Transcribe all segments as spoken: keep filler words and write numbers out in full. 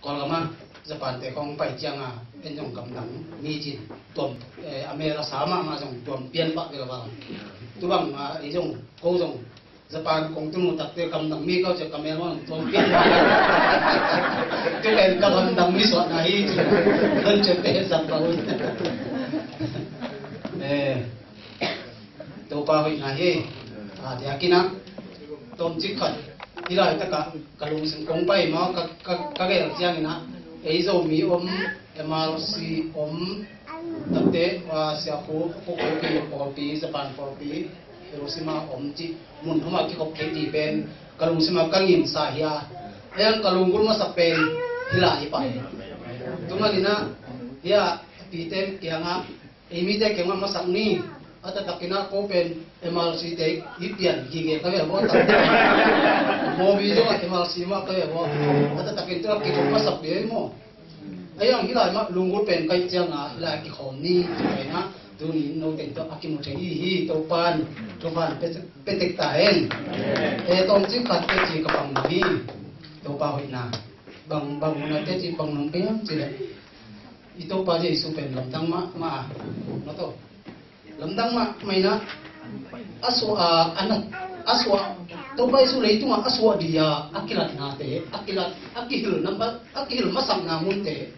Kawlgam ah Japan te khawng pai ciang a, en zong gamdang mi cin tuam, eh, a mel a sa mahmah zong tuam pian pah vel a val. Tu bang a ei zong, ko zong Japan kong tunu takte gamdang mi kau ciang ka mel mah tuam pian pah. Tu pen ka gamdang mi suahna hi ci. Don ciang te zat pah un. Eh, Topa hoihna hi. A, diakin ah, tomcik khat, hih laitakah ka lungsim kong pai maw, ka, ka, ka gel ciangin ah, ei Zomi om, M R C om, takte, a, Siakhu, Fukuoka pawlpi, Japan pawlpi, Hiroshima om cih mun thum ah kikhop thei ding pen ka lungsim ah ka ngimsa hi a. Ei ang ka lunggulh masak pen hih lai hi pah hi. Tua manin ah, hih a, pite kiangah, ei mite kiangah masak ni. A taktakin ah ko pen M R C te i pian gige ka ve bo. Mobi zong ah M R C mah ka ve bo. A taktakin tu a kikhop masak ve maw. Ei ang hih lai mah lunggulh pen ka hih ciang a hih lai kikhawm ni. Tua in ah tuni in note tawh a kimu thei hi hi. Topan, Topan pe, pe tek ta hen. Eh, tomcik khat teci ka pang hi. Topa hoihna. Bang, bang hun a teci pang nong pe hiam cih leh, i Topa Jesu pen lamdang mahmah a, no to. Lamdang mahmah in ah, a suah a, a nat, a suah, Topa Jesu leitungah a suah ding a, a kilatnate, a kilat, a kihilh nambat, a kihilh masakna munte,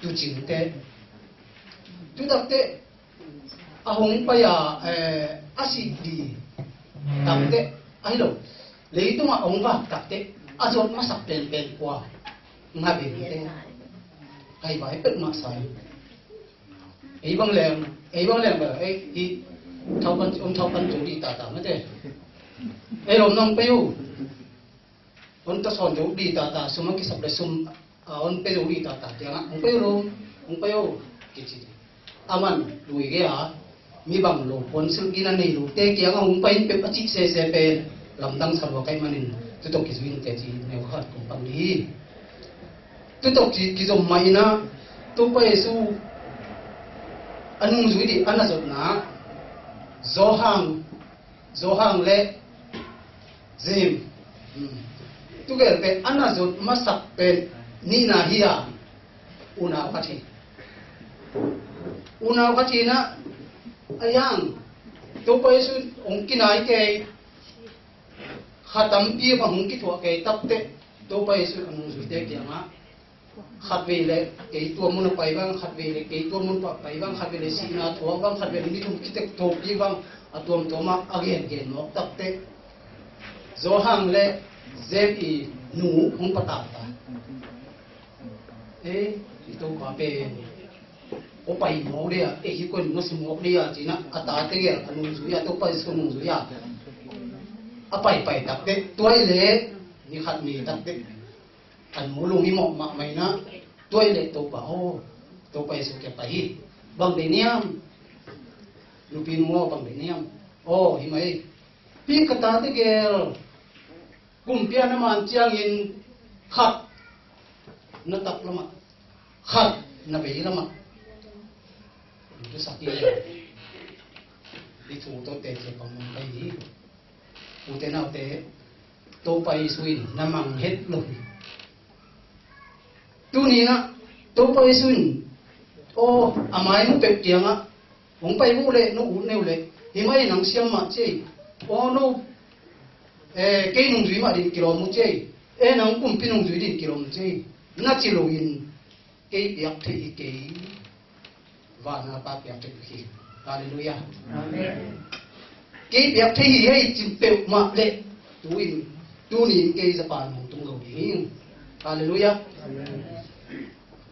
tuucingte, tutakte, a hong pai a, eh, a sih ding takte, ahi lo. Leitungah hong vak takte, a zuat masak penpen kua, ngabengte. Haivai pek mah sa hi. Ei bang leng, ei bang leng bel, ei, i, thau pan, om thau pan zo ding tata mate. Ei lom nong pei uh. On ta sawn zo ding tata, sum a kisap le sum, a, on pe zo ding tata, tiang a, hong pei uh lom, hong pei uh, kici. Aman, lui gei a, mi bang lo, puan silh gina nei lote, kiang a hong pai in pep a cih sese pen, lamdang sa lua ka hih manin, tu tawh kizui in teci, neu khat kong pang ding hi. Tu tawh ki, kizom mah in ah, Topa Jesu a nungzui ding a na zotna, Johan, Johan le James. Hmm. Tu gel pen a na zot masak pen nihna hi a, unau khat hi. Unau khat hi in ah, a yang, Topa Jesu hong kinai kei, kha tampi bang hong kithuah kei takteh, Topa Jesu a nungzuite kiangah, khatvei le kei tua mun a pai bang, khatvei le kei tua mun pah pai bang, khatvei le sihna thuak bang, khatvei le ni thum kitek thopi bang, a tuamtuam ah a gengen mawk takteh, Johan le James i nu hong patang ta. Eh, i Topa pen ko pai mawk ding a, eh, hi ko in nusia mawk ding a, ci-in ah, a tate gel a nungzui a, Topa Jesu nungzui a, a paipai takteh, tua hi leh ni khat ni takteh, a nu lung himawh mahmah in ah, tua hi leh Topa aw, Topa Jesu kiang pai hi. Bang deih na hiam? Nupi nu aw, bang deih na hiam? Aw, hi mah hi. Hih ka tate gel kumpi a na man ciangin khat na tak lamah, khat na bei lamah, tu sak hi. I thu tawh teci pang mah ka hi hi. Ute naute, Topa Jesu in na mang het lo hi. Tuni-in ah Topa Jesu in, aw, a mai mu peuh kiangah, hong pai uh leh no ut ne uh leh, hi mah hi, nang siam mah ci ei. Aw, no, eh, kei nungzui mah ding kilawm uh ci ei. Eh, nang kumpi nungzui ding kilawm uh ci ei, na ci loin, kei piak theih hi kei, vana Pa piak theih hi. Halleluiah. Amen. Kei piak theih hi hei cin peuhmah leh, tu-in, tuni-in kei Japan hong tung lo ding hi. Halleluiah. Amen.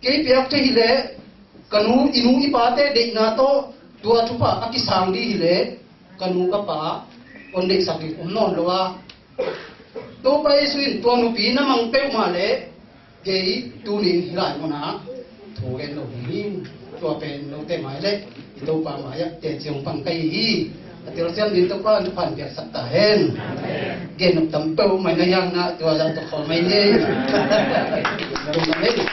Kei piak theih hi leh, ka nu, i nu i pate deihna tawh tua thupha a kisang ding hi leh, ka nu ka pa hong deihsak ding om nawn lo a, Topa Jesu in tua nupi na mang peuhmah leh, kei tuni-in hih lai munah thu gen lo ding hi. Tua pen note mai leh i Topa mai-ah teci hong pang ka hi hi. A telsiam ding Topa in thupha piaksak ta hen. Gen nop tam peuhmah na hiang na, tua zah tawh khawl mai ni. Tung na hei.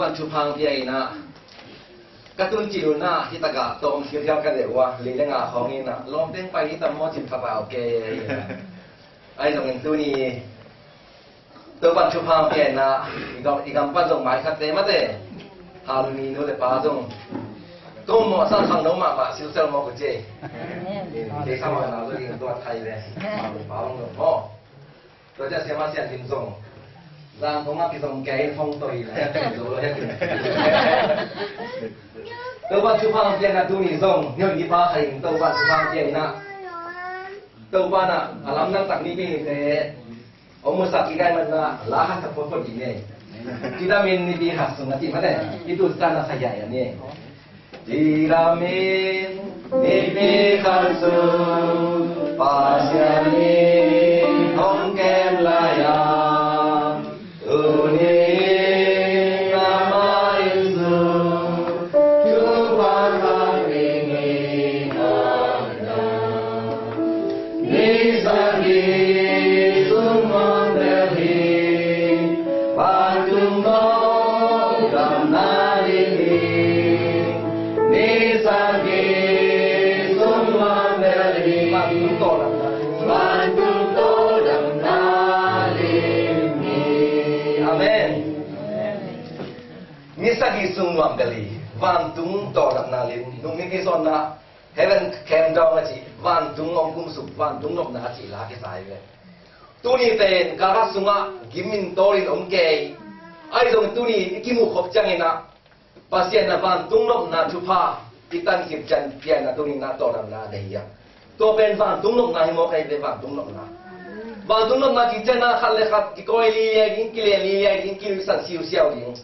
Thupha pia in ah, ka tun cil un ah, hi takah tawm khial khial ka leh uh a, lei le nga khawng in ah, lawmteng pai hi tam maw cin ka pau kei. Ahi zongin tuni Topan thupha pia in ah, i gam, i gam pan zong mai khat te mate. Haluni nu le pa zong. Tum mawh san khang no mahmah silsel maw ku cie. Kei ka mawhna zong in tuat thai ve. Haluni pa zong zong maw. Tua ciang siama sian lim zong. Zang kong a kizong kei hong toi la, kizong lo he. Topa thupha pian a tuni zong, nion ki pa khai in Topa thupha pian na. Topa na, a lam nang tak ni pi ni te. Om musak ki kai man na, la ha sa po po di ne. Kita min ni pi ha sung na ti ma ne. Itu sa na sa ya ya ne. Tiramin nipi khat sung Pasian in hong kem lai-a, tuni amah in sung thupha khat ring in a na. Ni sagih sung nuam bel hi, vantung tawldamna lim hi. Ni sagih sung nuam bel hi, vantung tawldamna lim hi. Amen. Ni sagih sung nuam bel hi, vantung tawldamna lim. Nung ni ki sawn na Heaven came down a cih, vantung hong kumsuk, vantung nopna a cih la kisa hi ve. Tuni pen ka khat sungah gim in tawl in om kei. Ahi zongin tuni i kimuh khop ciangin ah Pasian na vantung nopna thupha i tan khit ciang pian na tuni na tawldamna nei hi a. Tua pen vantung nopna hi mawk ahi ve, vantung nopna. Vantung nopna cih ciang na khat le khat kikawi liai ding, kilian liai ding, kinuihsan siusiau ding.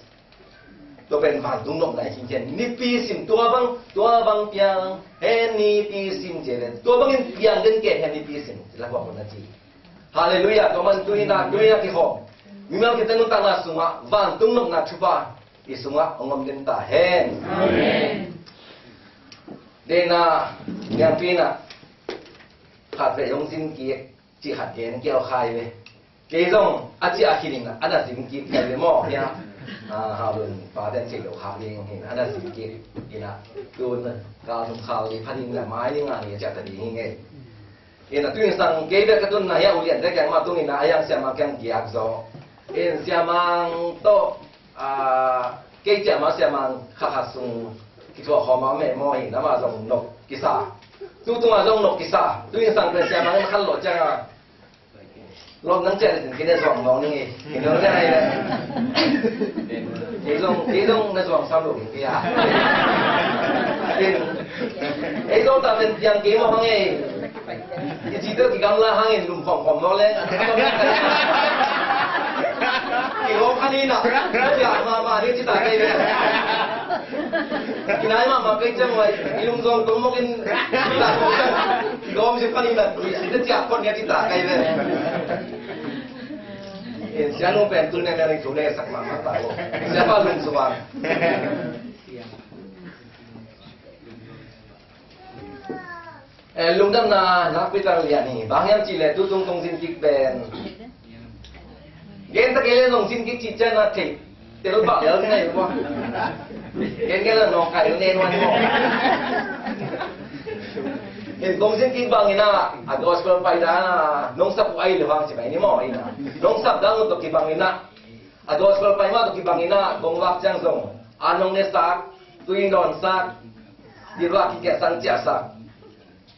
Tua pen vantung nopna hi khin. Nipi sim tua bang, tua bang piang hen nipi sim ci ven. Tua bangin piang den ken hen nipi sim. Ci la kua kua na ci. Halleluiah. Tua man tuni na, tuni na kikhawm. Mimal kite nuntakna sungah vantung nopna thupha i sungah hong om den ta hen. Amen. Dena, niangpi na khat ve hong zin kik. Cih khat gen kiau khai ve. Kei zong a ciah khin in a na zin kik kai ve maw hia. Ah, Halun pa den cih lo khak ding hin a na zin kik in a tun kal nung khal li pha ding la mai ding a ni a ciah ta ding hi ngei. In a tun sang kei bek ka tun na hia ulian te keng ma tung in a yang siamang keng giak zo. In siamang to, ah, kei ciah ma siamang kha kha sung kithuah khawm a me maw hin ama zong nok kisa. Tu tunga zong nok kisa. Tun sang pen siamang in khan lo ciang a Lawm nang ciah le kine zuang mawng ning e. Kine zuang ai le. Kei zong, kei zong na zuang sam lo kei a. Ei zong ta pen piang kei mawng hang e. I ci tel kigamla hangin lum khawmkhawm mawk leng. Kei hawm khan i nak. Ciah mahmah ding ci ta kei ve. Kinai mahmah kei ciang vai. I lum zuang tong mawk in. Ci ta kei ciang. Gawm sim khan i nak. Ciah khon nia ci ta kei ve. Eh, sianu pen tu ne ne ring tu ne sak mahmah ta lo. Siapa lungsuang. Eh, lungdamna nakpi tak lian hi. Bang hiam cih leh tu tung kong zin kik pen. Gen ta kei leh nong zin kik cih ciang na thei. Tel bak lel ngai lo. Gen gen la nong kai lo nen wan mo. Gen kong zin kik bang ina. A gospel pai dan a. Nong sap ai lo bang ci pai ni mo ina. Nong sap dan lo to kibang ina. A gospel pai ma to kibang ina. Kong vak ciang zong. A nong ne sak. Tui non sak. Di vak ki ke sang cia sak.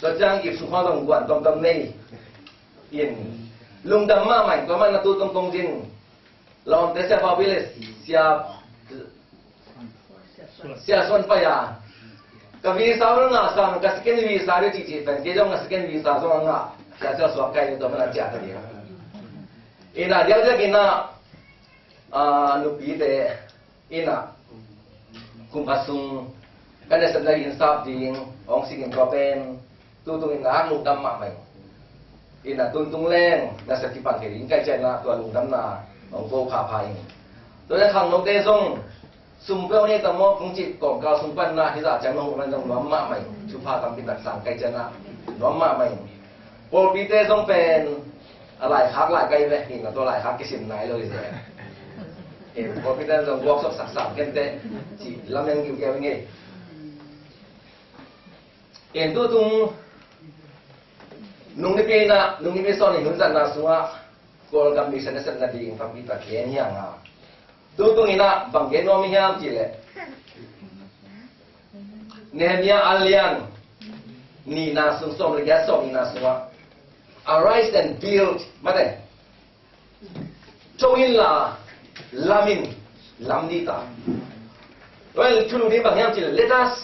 To ciang ip su hong dong guan dom dom nei. In. Lungdam mahmah in tua man na tu tong kong zin. Lawmte sia Bau Bilis sia, sia Suan Pai a. Ka visa ul nga sang, ka second visa ri ci ci pen, kei zong ka second visa zong nga. Sia sia suak kai ni to mana cia ta dia. Ina dia dia kina, ah, nupi te, ina, kum a sung, ka nasep na in sap ding, ong sing in tua pen, tu tung in a lungdam mahmah in. Ina tuntung leng, nasep kipan kei in kai cian na, tua lungdam na, ong ko pha pha in. Tua leng khang nong te zong, sum peuh ni ta maw, kung ci kawm kau sung pan na, hi za ciang nong man zong nuam mahmah in. Thupha tampi tak sang kai cian na, nuam mahmah in. Pawlpi te zong pen, a lai khak lai kai ve, ina tua lai khak kisim nai lo hi ze. Em, pawlpi tan zong workshop saksak kente ci lamen kiu keu ing ei. Em, tutung nungnipi in ah, nungnipi sawm nih hun zatna sungah Kawlgam mission na sepna ding pampi tak gen hiang a. Tutung in ah bang gen nuam hiam cih leh Nehemiah a lian nihna sung sawm le giat, sawm nihna sungah, "Arise and build," mate. Tho inla, lam in, lam ni ta. Well, thulu ding bang hiam cih leh, "Let us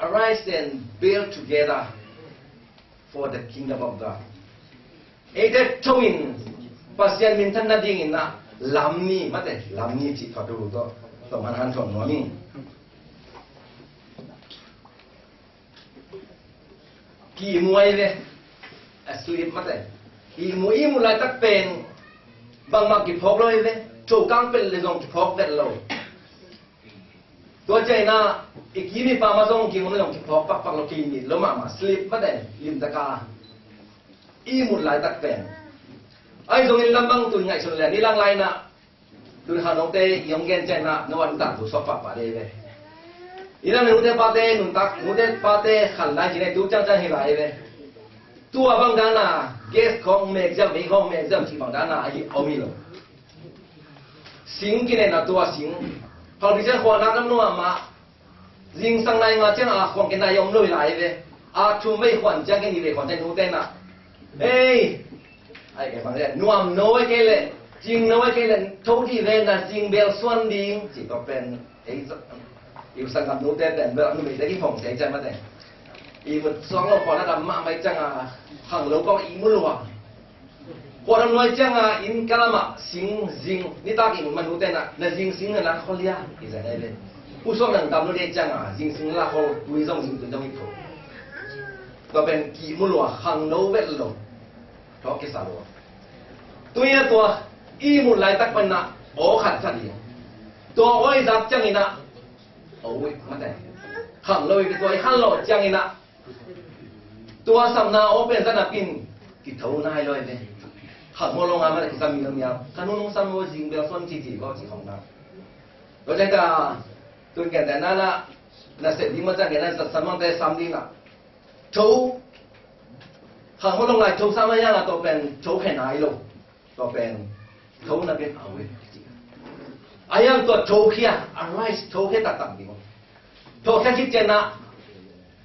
arise and build together for the kingdom of God." Eite tho in Pasian minthan nadingin ah lam ni, mate, lam ni cih tawh thulu tawh, tawh man hanthawn nuam ing. Ki-ihmu ahi ve. A sui mate. Ihmu, ihmu laitak pen bangmah kiphawk lo ahi ve. Tho kang pel le zong kiphawk vet lo. Tua ciangin ah i kim i pam ah zong ki-ihmu le zong kiphawk pakpak lo, kilim lo mahmah, slip mate, limtak a. Ihmu laitak pen. Ahi zongin lam bang tun ngaihsun le ni lang lai in ah, tun khangnote i hong gen ciangin ah, no a nuntak thu suak pahpah ding hi ve. Inn ah na nute pate nuntak, nute pate khan lai ci-in ah tu ciangciang hi lai hi ve. Tua bang dan a gas khawng mek ziau, mei khawng mek ziau cih bang dan a ahi om hi lo. Sing kinenna, tua sing, phalbi ciang khuan nak nam nuam ah, zingsang nai nga ciang a khuan kinai om lo hi lai hi ve. A thum vei khuan ciang, kei nih vei khuan ciang nute in ah, "Ei, ai, kei bang le nuam no, ai kei le cing no, ai kei le tho dih ve, na zingbel suan ding," ci tawh pen. Ei, i sanggam nute pen bel a numeite kiphawng sia i ciang mate. Ihmu suak lo, khuan a dam mahmah i ciang a, khanglo kawng ihmu lua. Khuan a nuai ciang a, inn kalam ah sing zing, nitak ihmu ma nute in ah, "Na zingsing na lak khol hia?" i za nai le. Pu Suak, nang dam lo ding ciang a, zingsing lak khol, tui zong zing, tui zong i tho. Tua pen ki-ihmu lua, khangno vet lo. Thawk kisa lo. Tui a tua ihmu laitak pen ah aw khat sa ding. Tua aw i zak ciangin ah, aw, ui, mate, khanglo i, tua i khanlawh ciangin ah, tua samna aw pen zat napi in kitho nai lo hi ve. Khangno lo nga mate, kisam mi lo miau. Ka nunung sam lo, zingbel suan ci ci ko ci khong na. Lo ciang ka tun kente na na, na sep ding ma ciang kei na, sa samangte sam ding na. Tho. Khangno lo ngai tho sam a yang a, tua pen tho khe nai lo. Tua pen tho na pen a we. A yang tua tho khia, arise, tho khia taktak ding. Tho khia khit ciang na,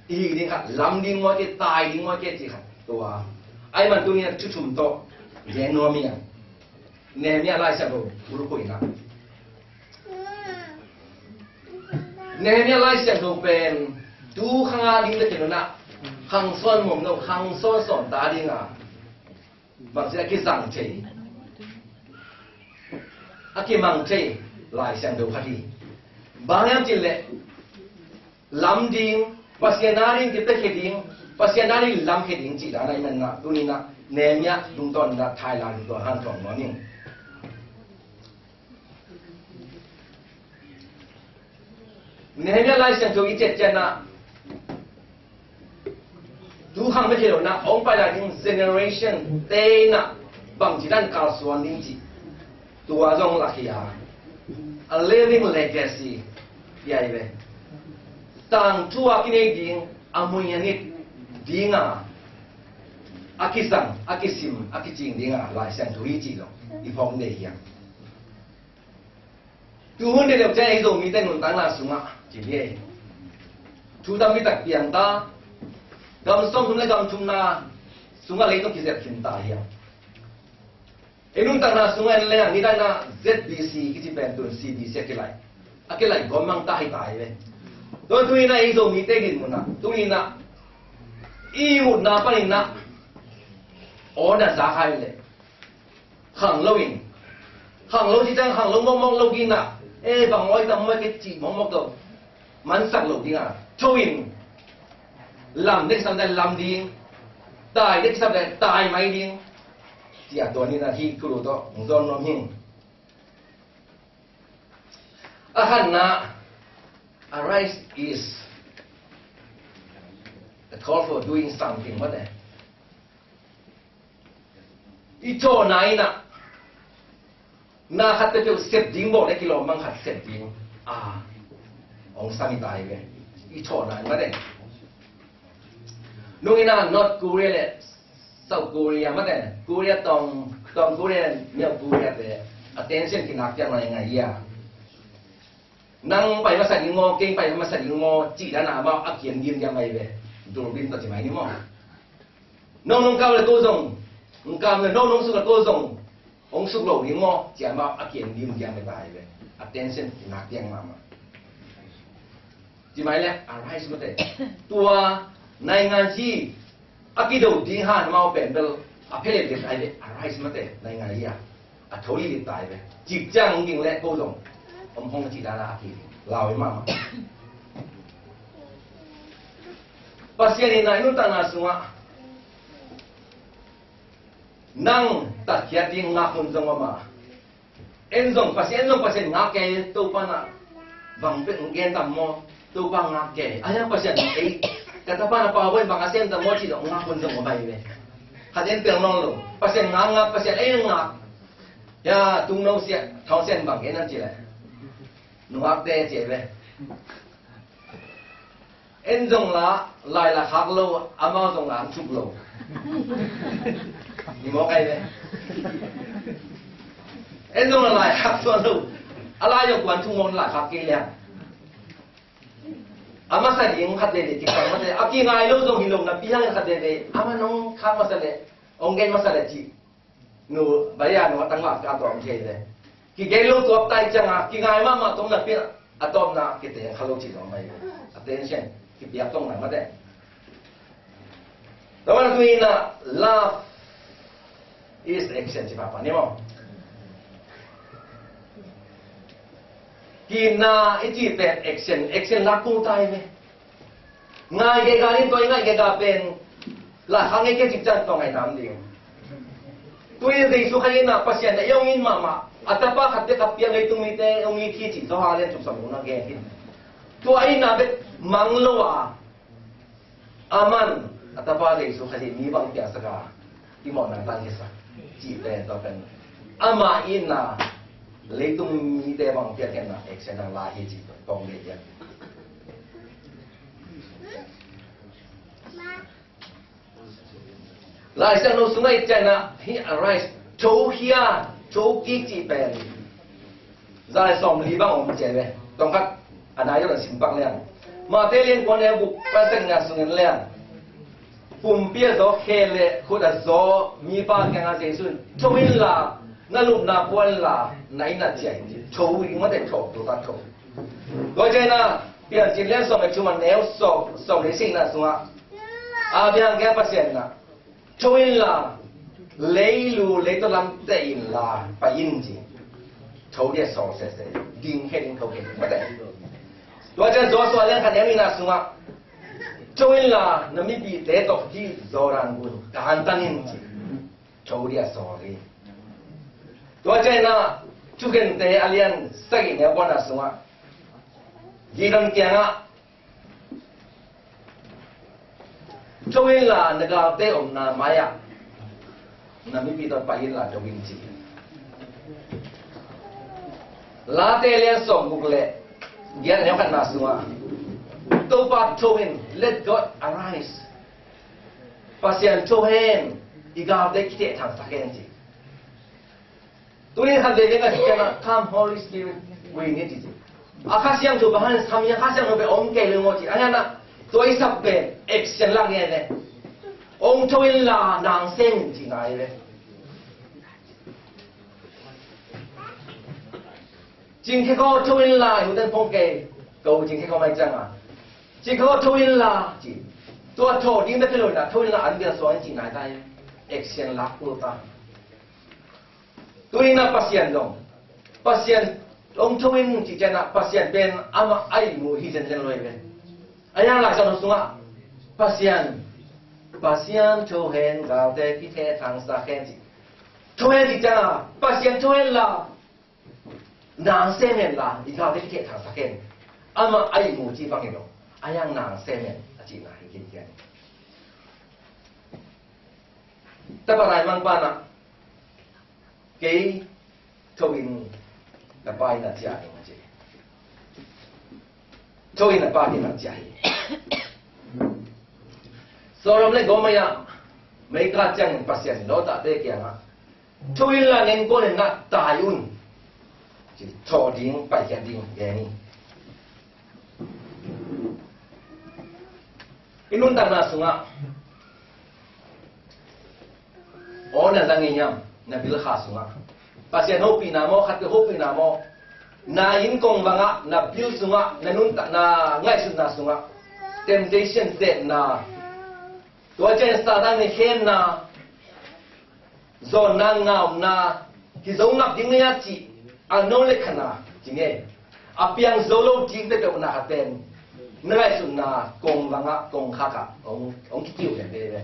i ding khat, lam ding maw, i tai ding maw, i ci khat. Tua. Ai man tuni a thu thum tawh gen nuam hi a. Nehemiah Lai Siangtho bul khuh in ah. Nehemiah Lai Siangtho pen tu khang a ding te ken un ah, khang suan muam lo, khang suan sawn ta ding a, bangci a kizang thei, a kimang thei Lai Siangtho khat hi. Bang hiam cih leh lam ding, Pasian a ding kipiakhia ding, Pasian a ding lamkhia ding cih dan a i man ah, tuni in ah Nehemiah tungtawn in ah thailan tua hanthawn nuam ing. Nehemiah Lai Siangtho i ciat ciat na, tu khang bek hi lo na, hong pai lai ding generation te in ah bangci dan kalsuan ding cih, tua zong lak hi a, a living legacy hi a hi ve. Tangthu a kinei ding, a mui a nit ding a, a kizang, a kisim, a kicing ding a Lai Siangtho hi cih zong i phawk ding hi a. Tu hun deuhdeuh ciang ei Zomite nuntakna sungah ci hi ei. Thu tampi tak piang ta, gam sawmthum le gam thumna sungah leitung kizep khin ta hi a. Ei nuntakna sungah en leng, nidang in ah Z B C kici pen tun C B C a kilaih, a kilaih gawmmang ta hi ta hi ve. Tua tuni in ah ei Zomite dinmun ah, tuni in ah i ihmutna panin ah aw na zak a hi leh, khanglo in, khanglo ci ciang khanglo mawkmawk lo ding a, eh, bang aw i tam maw, kei cih mawkmawk tawh mansak lo ding a, tho in, lam dek sam leh lam ding, tai dek sam leh tai mai ding, ci a, tua ni in ah hih thulu tawh hong zawn nuam hi ing. A khatna, arise is a call for doing something, mate. I thawhna in ah, Na khat peuhpeuh sep ding bawl le kilawm bang khat sep ding. A, hong sam hi ta hi ve. I thawhna in mate. Nung in a North Korea le South Korea mate, Korea tawng, tawng Korea, North Korea te, a tension kinak piak nai ngai hi a. Nang pai masa ding maw, kei pai masa ding maw, cih dan a amau a kiam diamdiam mai ve. Durbin tawh ci mai ni maw. Nong nong kau le ko zong, nong kau le nong nong suk le ko zong, hong suk lo ding maw, ci amau a kiam diamdiam mai ta hi ve. A tension kinak piak mahmah. Ci mai le, arise mate. Tua naingan hi, a kido ding han amau pen bel a phelet let ai le, arise mate, naingan hi a, a tho lilip ta ai le. Cik ciang hong ging le ko zong om hong ci dana a ki lau hi mahmah. Pasian in a i nuntakna sungah nang tatkhiat ding ngak hun zong om a, en zong Pasian, en zong Pasian ngak kei, Topa na bang pek gen tam maw, Topa ngak kei. A hiang Pasian ei, ka tapa na pau boi bang a sem tam maw, ci dong ngak hun zong om ai ve. Khat en tel nawn lo. Pasian ngak ngak, Pasian ei ngak. Ya, tung no sia, thau sen bang gen an ci le. Nungak te ci ai ve. En zong la, lai la khak lo, amau zong la an thuk lo. Ni mawk ai ve. En zong la lai khak tuan lo. A lai zong kuan thuk mawk lai khak kei liang. A masa ding khat veve kipang mate. A kingai lo zong hi lo na pi hang khat veve. Ama nong khak masa le, ong gen masa le ci. Nu, baya nu, a tang la ka tawm thei le. Kigen lo tuak tai ciang a, kingai mahmah tawm na pi a tawm na, kiteng kha lo ci lo mai. Attention, kipiak tawm na mate. Tua man tu in a, love is action ci papa ni maw. Kina i ci pen action, action lak kul tai ve. Ngai gega in tua i ngai gega pen la khang i ke cik can tua ngai nam ding. Tui Jesu kha in a Pasian a i ong in mahmah. A tapa khat te khat piang leitung mite ong i khi ci zo ha len tuk sam na gen in. Tua in a bet mang lo a. Aman a tapa Jesu kha in mi bang piang saka. I mawh nang tang hi sa. Ci pen tua pen. Ama in a leitung mite bang piang ken na action nang la hi ci tua kong le ya. Lai Siangtho sungah i ciahna hi arise, tho hia, tho kik cih pen. Zai sawm li bang om ciah ve. Tongkhat a nai deuh an sim pak liang. Mate lian kuan e buk pan sak nga sungin liang. Pumpi a zaw khe le khut a zaw mipa kiangah Jesu in, tho inla, na lupna pua inla, na inn ah ciah in ci. Tho ding mate tho, tho ta tho. Tua ciangin ah Piancil lian sawm le thum a neu sawm, sawm le sihna sungah Abraham kiang Pasian in ah, tho inla, leilu, leitaw lam teh inla, pai in ci. Tho dia sawl sese, ding khe ding tho khe ding mate. Tua ciang Joshua lian khat neu nihna sungah, tho inla, na mipihte tawh hih Jordan gun, ka hantan in ci. Tho dia sawl hi. Tua ciangin ah, Thukhente a lian sagih neu kuana sungah, Gideon kiangah, tho inla na galte omna mai-ah na mipi tawh pai inla tho in ci. Late lian sawmguk le giat neu khatna sungah, Topa tho in, let God arise. Pasian tho hen, i galte kithehthangsak hen ci. Tunin khat veve ka ci ciangin ah, come Holy Spirit, we need you. A Kha Siangtho bang han sam hiam, Kha Siangtho pen om kei leng maw ci. A hian ah, tua i sap pen action lak ngen le. Ong tho inla nang sem in ci ngai le. Cing khe ko tho inla, i huten phong kei. Ko cing khe ko mai ciang a. Cing khe ko tho inla ci. Tua tho ding bek hi lo inla, tho inla an bia suang in ci nai ta hi. Action lak kul ta. Tunin ah Pasian dong. Pasian ong tho in ci ciangin ah Pasian pen amah a ihmu hi zenzen lo hi ve. A hiang Lai Siangtho sungah Pasian, Pasian tho hen, galte kithehthangsak hen ci. Tho hen ci ciangin ah Pasian tho hen la, nang sem hen la, i galte kithehthangsak hen. Amah a ihmu ci bang hi lo. A hiang nang sem hen a cihna hi khin kian. Tapa Lai Mangpa in ah, kei Tho in, na Pa inn ah ciah in, a ci. Tho in, na Pa inn ah ciah in. Sodom le Gomorrah mei kah ciangin Pasian in Lot-te kiangah, tho inla, na innkuan in na tai un, ci, thawh ding, paikhiat ding gen hi. I nuntakna sungah aw na za ngei hiam, na bil kha sungah? Pasian hopihna maw, khat hopihna maw? Na inn kongvang ah, na bil sungah, na nuntak, na ngaihsutna sungah temptation, zetna, tua ciang Satan in khemna, zawnna, ngaumna, hi zo ngap ding nei a cih, a no le khan a ci ngei. A piang zo lo ding peuhpeuh na kha pen, na ngaihsutna kongvang ah, kongkhak ah hong, hong kikiu hen veve.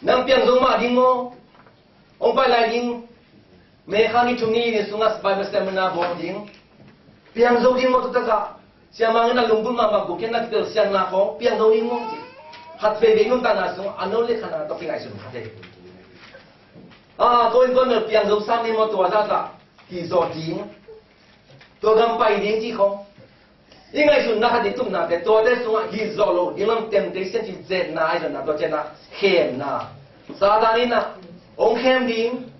Nang piang zo mah ding maw? Hong pai lai ding. May kha ni, thum ni, ni sungah Bible seminar bawl ding. Piang zo ding maw, tu takah siamang in a lunggulh mahmah guk in na kitel siangna khawng piang zo ding maw, ci. Khat veivei nuntakna sungah a no le khan a tawh kingaihsun kha thei. A, ko innkuan bel piang zo sam ni maw, tua zahzah hi zaw ding. Tua gam pai ding cih khawng. I ngaihsutna khat, i tupnate, tuate sungah hi zawh loh ding lam temptation, cih zetna, ahi zongin tua ciangin khemna, Satan in ah hong khem ding,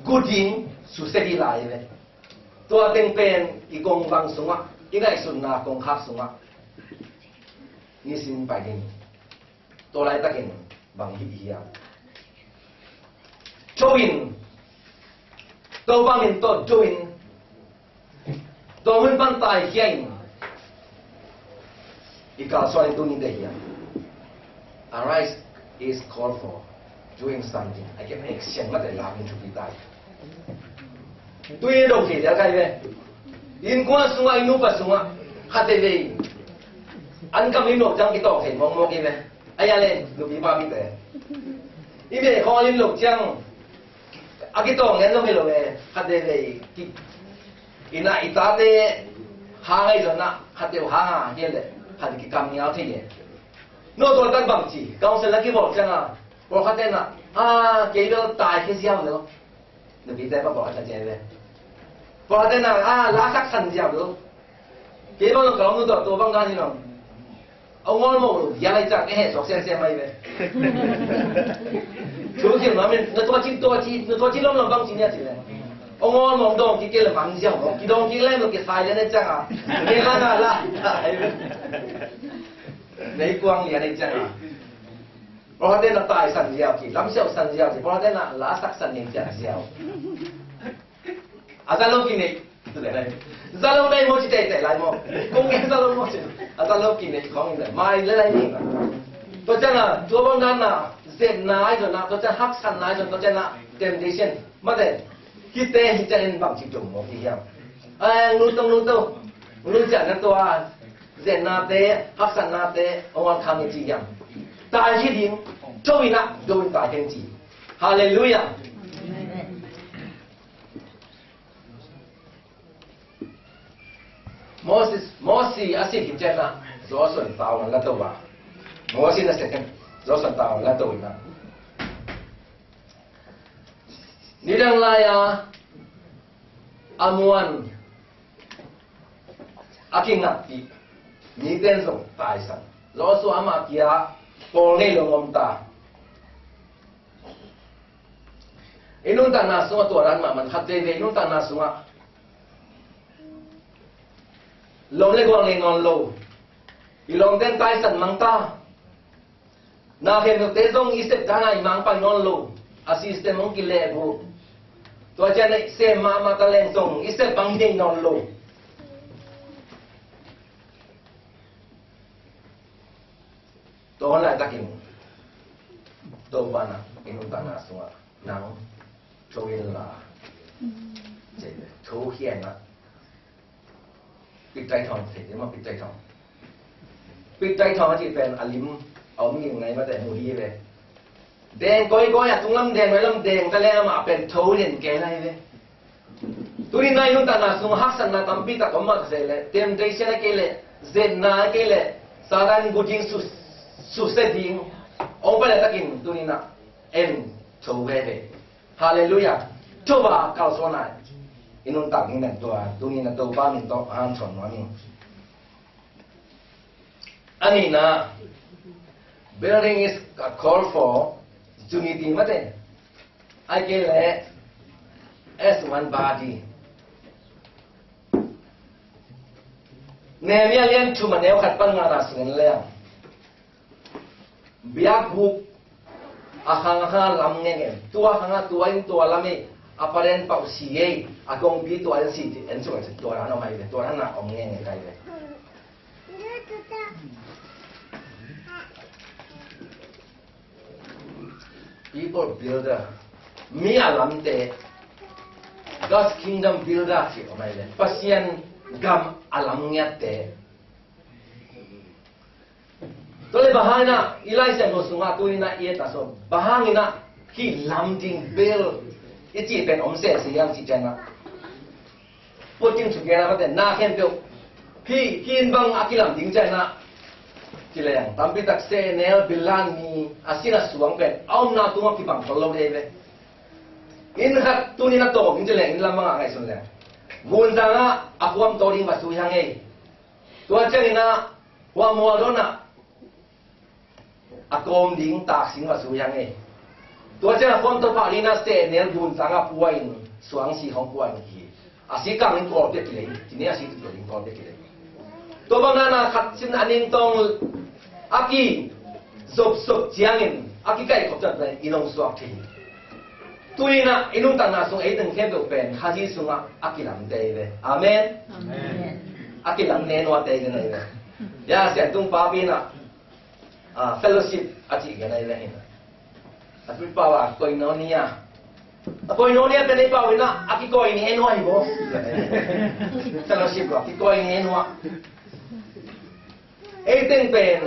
gu ding, susia ding lai ve. Tua teng pen i kongvang sungah, i ngaihsutna kongkhak sungah nisim pai ding. Tua laitakin bang hih hiam? Tho in, Topa min tawh do in, tua mun pan taikhia in, i kalsuan in tuni te hiam? Arise is call for doing something. I can action, mate, la min thupi tai. Tui dong thei dia kai ve. Innkuan sungah, i nupa sungah, khat veivei an kam lim loh ciang kitawng thei mawkmawk hi ve. Ahi a le, nupi papite, i meh khawng a lim loh ciang a kitawng ngen lo hi lo ve. Khat veivei ki, i na, i tate hang ahi zongin ah, khat vei hang a hi a le, khat kikam nial thei hi. No tua tak bang ci, council a kibawl ciang a, pawlkhatte in ah, a, kei bel taikhia ziau lo. Nupite pa pawlkhat a ci ve. Pawlkhatte in ah, a, la saksan ziau lo. Kei bang lo ka om nu tawh tua bang dan hi lo. A ngawl mawh lo, ya lai ciang, e, heh suak siansian mai ve. Thu kim ma min, na tua cin, tua ci, na tua cin lom lom bang ci nia ci ve. A ngawl mawh dawng kik kei le mang ziau lo. Kidawng kik le lo, kisai le na ciang a. Nei la na la. Nei kuang lian na ciang a. Pawlkhatte in ah taisan ziau ci, lamsiauhsan ziau ci, pawlkhatte in ah la saksan nei cian ziau. A za lo kinei. Za lo nei maw ci teitei lai maw? Kong gen za lo maw ci. A za lo kinei khawng in ah mai le lai ni. Tua ciang a, tua bang dan a, zetna ahi zongin ah, tua ciang haksatna ahi zongin, tua ciang a temptation. Mate, hihte hih ciangin bang ci dong maw hi hiam? A, nu tong, nu tong. Nu ciang na tua zetnate, haksatnate hong wan khang hi ci hiam? Tai hi ding, tho in ah, do in tai hi ci. Halleluiah. Moses, Mosi a sik hi ciang ah, Joshua in tau in la to a. Mosi na sek in, Joshua in tau in la to in ah. Nidang lai a, a muan a kingakpih mite in zong taisan. Joshua amah kia pawl nei lo om ta. I nuntakna sungah tua dan mahmah, khat veivei i nuntakna sungah lawm le gual nei nawn lo. I lawmte in taisan mang ta. Na khempeuhte zong i sep dan a i mang pai nawn lo. A system hong kilehbulh. Tua ciang a i sem mahmah ta leng zong i sep bang hi nei nawn lo. Tua hong laitakin Topa in ah i nuntakna sungah nang tho inla, tho khia in ah, pit tai thawng thei ding maw, pit tai thawng. Pit tai thawng a cih pen a lim a om ngim ngai mate, mu hi ve. Deng kawikawi a, tung lam deng, nuai lam deng ta leh amah pen tho lian kei lai ve. Tuni in ah i nuntakna sung haksatna tampi tak om mah se leh, temptation a kei leh, zetna a kei leh, Satan gu ding, su, susia ding hong pai laitakin tuni in ah en Tho veve. Halleluiah. Tho a kalsuan ai. I nuntak ding pen tua tuni-in a Topa min tawh hanthawn nuam ing. A nihna, building is a call for unity mate. Ahih kei leh as one body. Nehemiah lian thum a neu khat pan ngana sungin leng biakbuk a khang a khang lam ngenge. Tua khang a tua in tua lam i a paren pau si ei a kongpi tua in si ti en sung a tua dan om ai ve. Tua dan a om ngenge kai ve. People builder. Mi a lamte. God's kingdom builder ci om ai ve. Pasian gam a lam ngiatte. Tua le bang hangin ah i Lai Siangtho sungah tuni-in ah i et a sawm, bang hangin ah hih lam ding bel i cih pen om sese hiam cih ciangin ah, putting together mate, na khempeuh hih, hih in bang a kilam ding ciangin ah ci leng tampi tak sehnel, bilan, mi a sin a suang pen a omna tungah kibang khol lo dei ve. Inn khat tuni-in a tawm ding ci leng inn lam bangah ngaihsun leng gunzang ah a khuam taw ding va sui hang ei. Tua ciangin ah hua mual dawn ah a kawm ding taksing va sui hang ei. Tua ciang a khuam tawh pah ding ah sehnel gunzang ah pua in suangsi hong pua in hi. A si kang in kawl pek kilei, kine a si tu kilei in kawl pek kilei. Tua bang nana khat sin a ning tawng a ki zopsop ciangin a kikaih khop ciang pen i nong suak thei hi. Tuni-in ah i nuntakna sung ei teng khempeuh pen Khazih sungah a kilamte hi ve. Amen. Amen. A kilamte nuate hi ve. Ya, Siangtung Papi in ah, ah, fellowship a cih gen ahi leh hin. A tuipau a koinonia. A koinonia pen ei pau in ah a kikoinia nuai hi bo. Fellowship lo a kikoinia nuai. Ei teng pen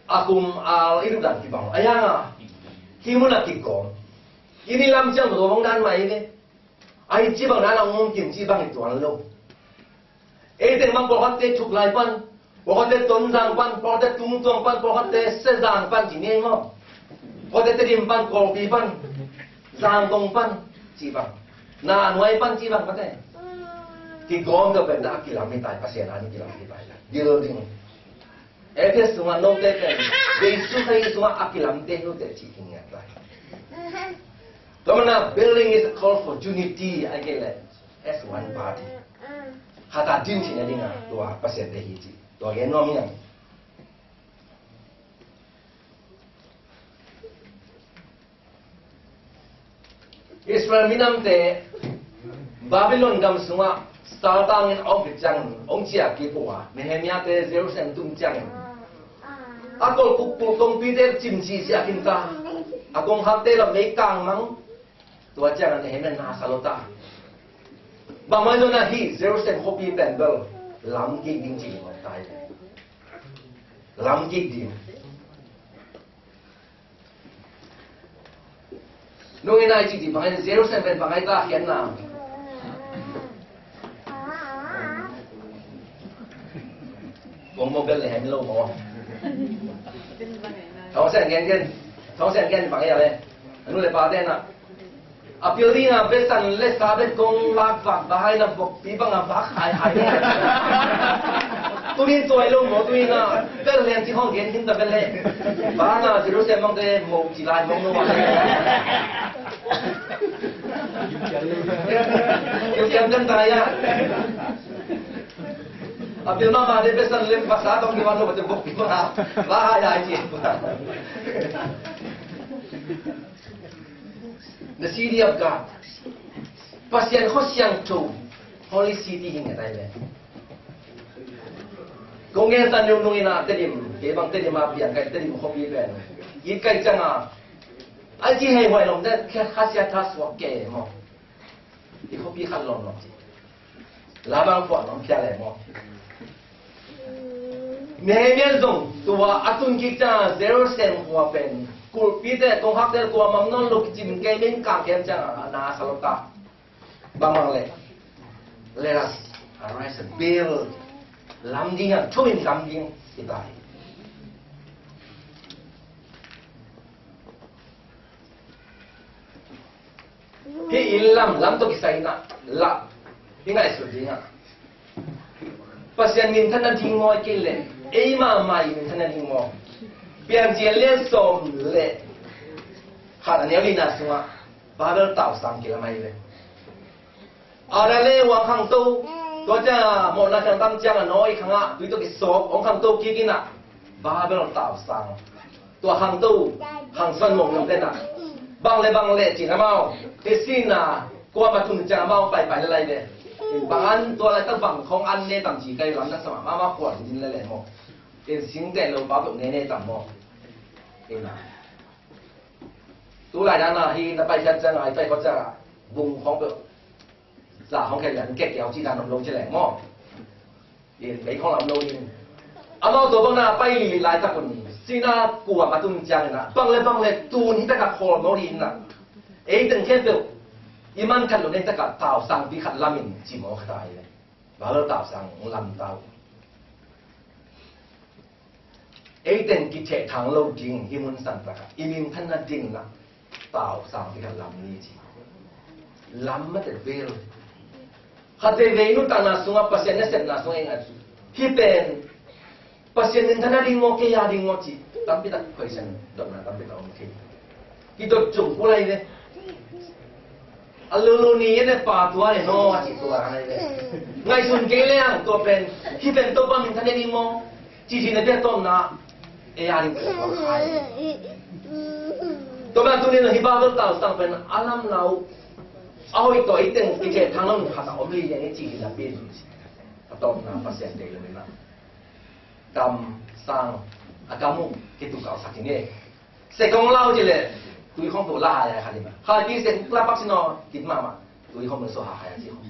a kum a i duh dan kibang a yang a hih mun a kigawm. I ni lam ciang tua bang dan mah hi ve. Ai ci bang dan a ngom kim ci bang i tuan lo. Ei teng bang pawlkhatte thuklai pan, pawlkhatte Tonzang pan, pawlkhatte Tungtuang pan, pawlkhatte Sezang pan ci ni ei maw? Pawlkhatte Tedim pan, Kawlpi pan, Zangkong pan ci bang, na nuai pan ci bang pate. Kigawm tawh pen dah a kilam hi tai, Pasian a ni kilam hi tai. Building. Efesa sungah note pen Jesu Khrih sungah a kilamte hi uh teh cih hi ngiat lai. Tua manin building is a call for unity, ahih kei leh as one body. Khat a din cihna dingah tua Pasian te hi cih tua gen nuam hi hang. Israel minamte Babylon gam sungah saltangin a om khit ciangin hong ciah kik uh a, Nehemiah te Jerusalem tung ciangin a kolkuk kongpite cimcih ciah khin ta, a kongkhakte lam lei kangmang. Tua ciangin Nehemiah na sa lo ta. Bangmah zong na hih Jerusalem khuapi pen bel lam kik ding ci lo ta hi. Lam kik ding. Nung i nai cih dih bang ai, Jerusalem pen bang ai ta khian na. Bong mo bel le hem lo mo. Thong sen gen gen. Thong sen gen bang ai le. Anu le pa te na. A building a besan le sa bet kong lak vak bahai na bok pi bang a vak hai hai. Tunin tuai lo mo tunin a bel lian ci hong gen hin ta bel le. Bang a Jerusalem mang te mo ci lai mong lo. Yung kiam kan ta ya. A bil ma ma de besan le vak sa tong ni wan lo te bok pi bang a vak hai hai ci. The city of God. Pasian khua siangtho, holy city hi ngiat ai ve. Kong gen ta nung nung in a Tedim, kei bang Tedim a piang kai Tedim khuapi pen. It kai ciang a. Ai ci hei huai lom te kha sia kha suak ke mo. I khuapi khat lom lom ci. Lamang khua nong khia le maw? Nehemiah zong tua a tun kik ciang Jerusalem khua pen kulhpite kongkhakte kua mam nawn lo kicim kei min kang kem ciang a na sa lo ta. Bangmah le, let us arise and build. Lam ding a thu in lam ding i ta hi. Hih inn lam, lam tawh kisai in ah lah i ngaihsut ding ah, Pasian minthanna ding maw, i kei leh ei mahmah i minthanna ding maw? Piancil lian sawm le khat, a neu lina sungah Babel tausang kilam ahi ve. Adam le Eva khangto, tua ciang mawhna kiang tam ciang a nawi khangah tui tawh kisawp hong khangto kik in ah, Babel tausang, tua khangto, khangsuan mawh lam ten ah, bang le bang le cin amau, hi sin a, kuamah tun ciang amau paipai le lai ve. Bang an tua laitak bang khong an ne tam ci kai lam na sa mah, mahmah kuan din le le maw? In singteh lo pa tuk ne ne tam maw? In a, tu lai dan a hi na pai khat ciang a, i pai khat ciang a, bung khong peuh, za khong khen yan kek kiau ci dan om lo ci leng maw? In bei khong lam lo in, amau tua bang na pai lili laitak un, sin a kuamah tun ciang in ah, bang le bang le tun hi tak a khawl maw in ah, ei teng khempeuh i man khat lo nei tak a tausangpi khat lam in ci maw khat ahi le. Babel tausang lam tau. Ei teng kithehthang lo ding hih mun santak ah i minthanna ding in ah tausangpi khat lam ni ci. Lam mate bel. Khat veivei nuntakna sungah Pasian nasepna sungah ei ngaihsut, hih pen Pasian minthanna ding maw, kei a ding maw ci, tampi tak question dotna tampi tak om thei. Kidot cung kul ahi ve. A lulu ni ene pa tua ne no a ci tua ahi ve. Ngaihsun kei leng tua pen, hih pen Topa minthanna ding maw, ci ci na bia tawmna, ei a ding tua khai. Tua pen tuni na hih Babel tausang pen a lamna uh, a hoih tawh i teng i keh thang lam khat a om li leng i ci hi na pi. A tawpna Pasian deih lo in ah, kam sang, a kam uh kitukalhsak hi nge. Sek hong lau ci leh tui khong peuh la hai hai khat hi mah. Hai pi sek la pak sin aw, kit mahmah, tui khong peuh so hai hai a ci khong.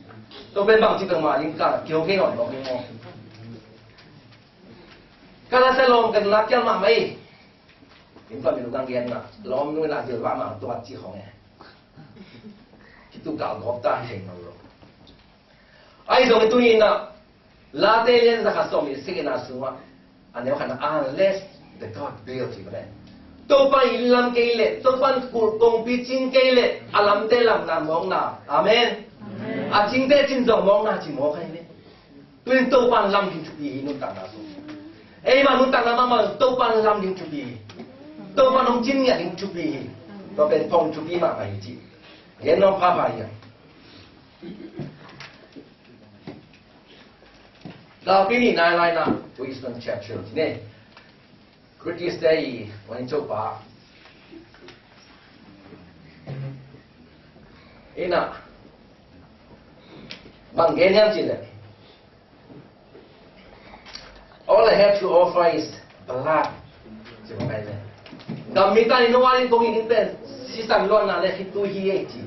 Tua pen bang ci peuh mah ling ka kiho kei nawn bawk ning aw. Ka la sa lawm kan nak kial mahmah hi. Inn pa mi lukang gen na lawm nu na zil vah mah tuat ci khong e. Kitukal gawp ta hi thei nawn lo. Ahi zong i tuni in ah, Late lian za khat sawm le sagihna sungah, a neu khatna, unless the God build, ci mah le. Topa in lam kei leh, Topa in kulh kongpi cing kei leh, a lamte lamna mawkna. Amen. Amen. A cingte cin zong mawkna ci mawk ahi ve. Tuin Topa in lam ding thupi hi nuntakna sung. Ei mah nuntakna mahmah Topa in lam ding thupi hi. Topa in hong cin ngiat ding thupi hi. Tua pen phong thupi mahmah hi ci. Gen nuam phapha hi a. Galpi nih nai lai na, Winston Churchill ci ne. British te i Wangin Chopa in ah, bang gen hiam ci le, "All I have to offer is blood." Ci bang ai le. Gam mi ta ni no wa lin kong in pen sisan luanna le khit tu hi ei ci.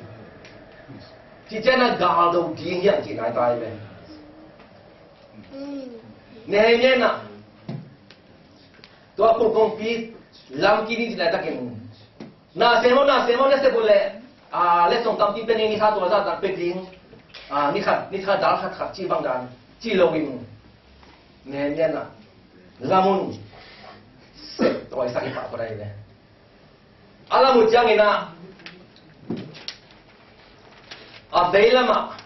Ci cian a gal do ding hiam ci nai ta ai le. Nehemiah in ah, tua kulh kongpi lam kik ni ci laitakin, na sem aw, na sem aw, na sep uh leh, a, letsong tampi pia ning, ni khat tua zah zah pia ding, a, ni khat, ni khat dal khat khat ci bang dan ci loin, Nehemiah in ah, lam un, sep tawisak hi pah kua dai ve. A lam uh ciangin ah, a veilamah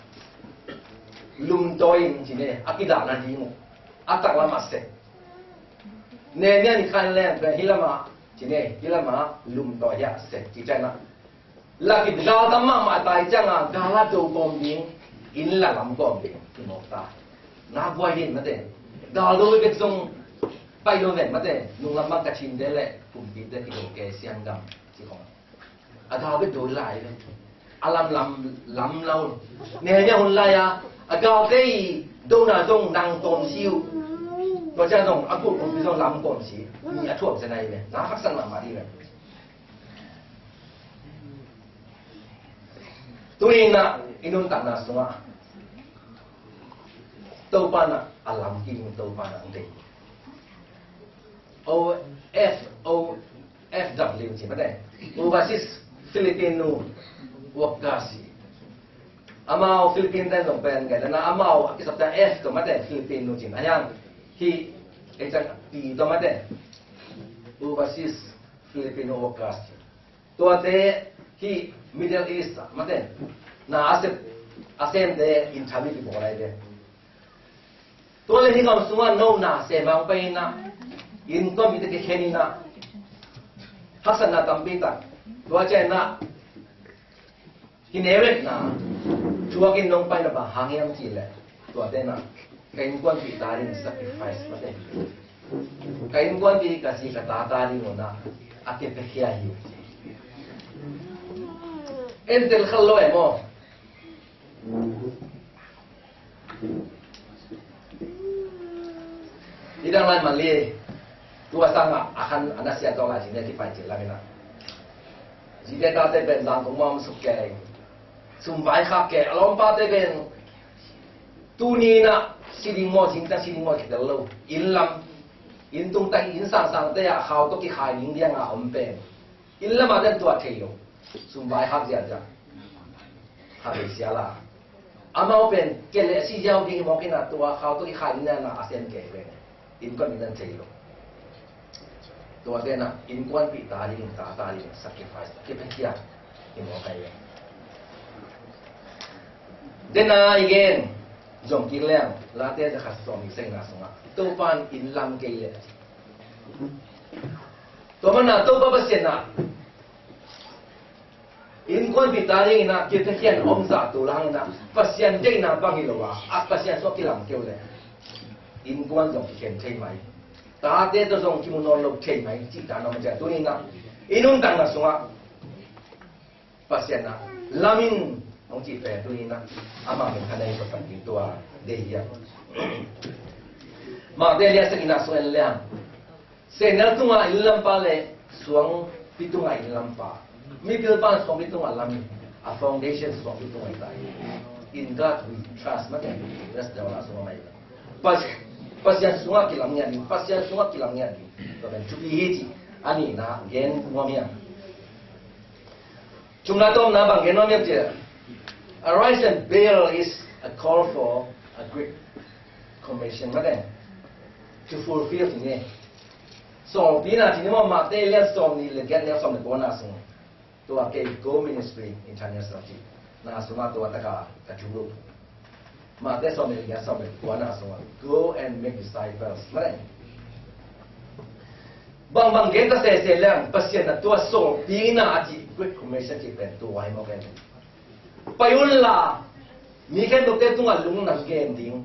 lumtawi in ci ne, a kidahna ding uh, a taklamah sep. Nehemiah in khan leng pen hih lamah ci ne, hih lamah lumtawi hiah sep ci cianah, laki gal tam mahmah tai ciangah gal a do kawm ding, inn la lam kawm ding kimawk ta. Na buai din mate. Gal do bek zong pai lo ven mate. Nunglam bang ka thinte le kumpite kido ke siam gam ci khong. A gal bek do lai ve. A lam lam lam lau. Nehemiah hun lai a, a galte i dona zong nang tawm si uh. Tua ciang zong a kulh kongpi zong lam kawm si. Mi a thuam se nai ve. Na haksan mahmah dih ve. Tuni in ah i nuntakna sungah Topa in ah a lam kik in, Topa in ah ang tei. O F O F W ci mate. Overseas Filipino Workers ci. Amau Philippine te zong pen gai dana amau a kisap ta F to mate, Filipino cin. A hiang hi ei cang P to mate. Overseas Filipino Workers ci. Tuate Hih Middle East ah, mate, na a sep, a semte in thawi kibawl lai ve. Tua le hih gam sungah no na sem hong pai in ah, innkuan mite kikhen in ah, haksatna tampi tak. Tua ciang ah, kinevetna thuakin nong paina bang hang hiam cih leh, tuate in ah, ka innkuanpih ta ding sacrifice, mate. Ka innkuanpih ka zi ka tate ading un ah a kipiakhia hi. En tel kha lo e maw? I dang lai mah le, tua sangah a khan a nasia tawh lai cih ne kipai cih lam in ah, zite tate pen zan kong mawm suk kei, sum vaikhak kei, a lawmpate pen tuni in ah si ding maw, zingtang si ding maw kitel lo. Inn lam, inn tungtang, inn sangsangte ah khau tawh kikhai ding diang a om pen, inn lam ah ten tua thei lo. Sum vaikhak ziahziah, kha bei sia la. Amau pen kei le si ziau ding hi mawk in ah, tua khau tawh kikhai ding diang a sem kei pen, innkuan mite in thei lo. Tuate in ah innkuanpih ta ding, ta ta ding sacrifice, kipiakhia hi mawk ahi ve. Tua in ah i gen zom kik leng, Late za khat sawm nih sagihna sungah, Topa in inn lam kei leh, tua manin ah Topa Pasian in ah innkuanpih ta ding in ah kipiakhia in om zah tul hang in ah, Pasian deihna bang hi lo a, a Pasian sungah kilam kei uh leh, innkuan zong kikhen thei mai, tate tawh zong kimu nawn lo thei mai cih dan om ciang, tuni in ah i nuntakna sungah Pasian in ah lam in hong cih pen, tuni in ah ama min kha nei, Pasian min tua deih hi a. Mate lian sagihna sung en leng, sehnel tungah inn lampa le suangpi tungah inn lampa. Mipilpa in suangpi tungah lam in, a foundation suangpi tungah hi ta hi. In God we trust, mate. Rest deuh la sungah mai. Pas-, Pasian sungah kilam ngiat ding, Pasian sungah kilam ngiat ding. Tua pen thupi hi cih a nihna gen nuam hi a. Thumna, tawpna bang gen nuam hiam cih leh, Arise and Build is a call for a great commission, mate, to fulfill cih ni. Sawlpina cih ni maw, Mate lian sawm nih le giat, neu sawm le kuana sung. Tua kei Go Ministry International cih na sungah tua taka ka thu lo. Mate sawm le giat, sawm le kuana sungah, Go and make disciples, mate. Bangbang gen ta sese leng, Pasian in tua sawlpina a cih, Great Commission cih pen tua hi mawk e. Pai unla, mi khempeuhte tungah lungdam gen ding,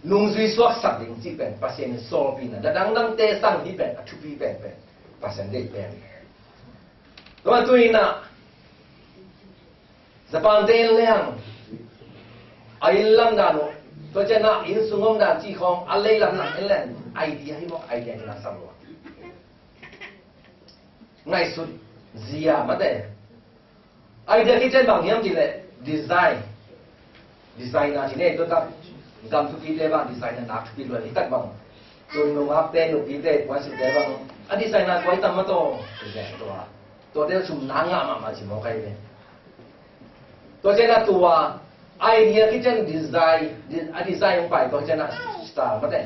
nungzui suaksak ding cih pen Pasian in sawlpina, na dangdangte sang hi pen a thupi penpen, Pasian deih pen. Tua tuni in ah, Japan te en leng, a inn lam dan uh, tua ciang ah inn sung om dan cih khawng, a lei lam dan en leng, idea hi mawk, idea hi na sam lo. Ngaihsut zia, mate. Idea kician bang hiam cih leh, design. Designer cih ni, tua tak gam thupite bang designer nak thupi lua hi tak bang. Tun nungakte, nupite, puansilhte bang a designer kua hi tam maw taw. Tua, tuate sum na ngah mahmah ci mawk ahi ve. Tua ciang a tua idea kician design, a design hong pai tua ciang a style, mate.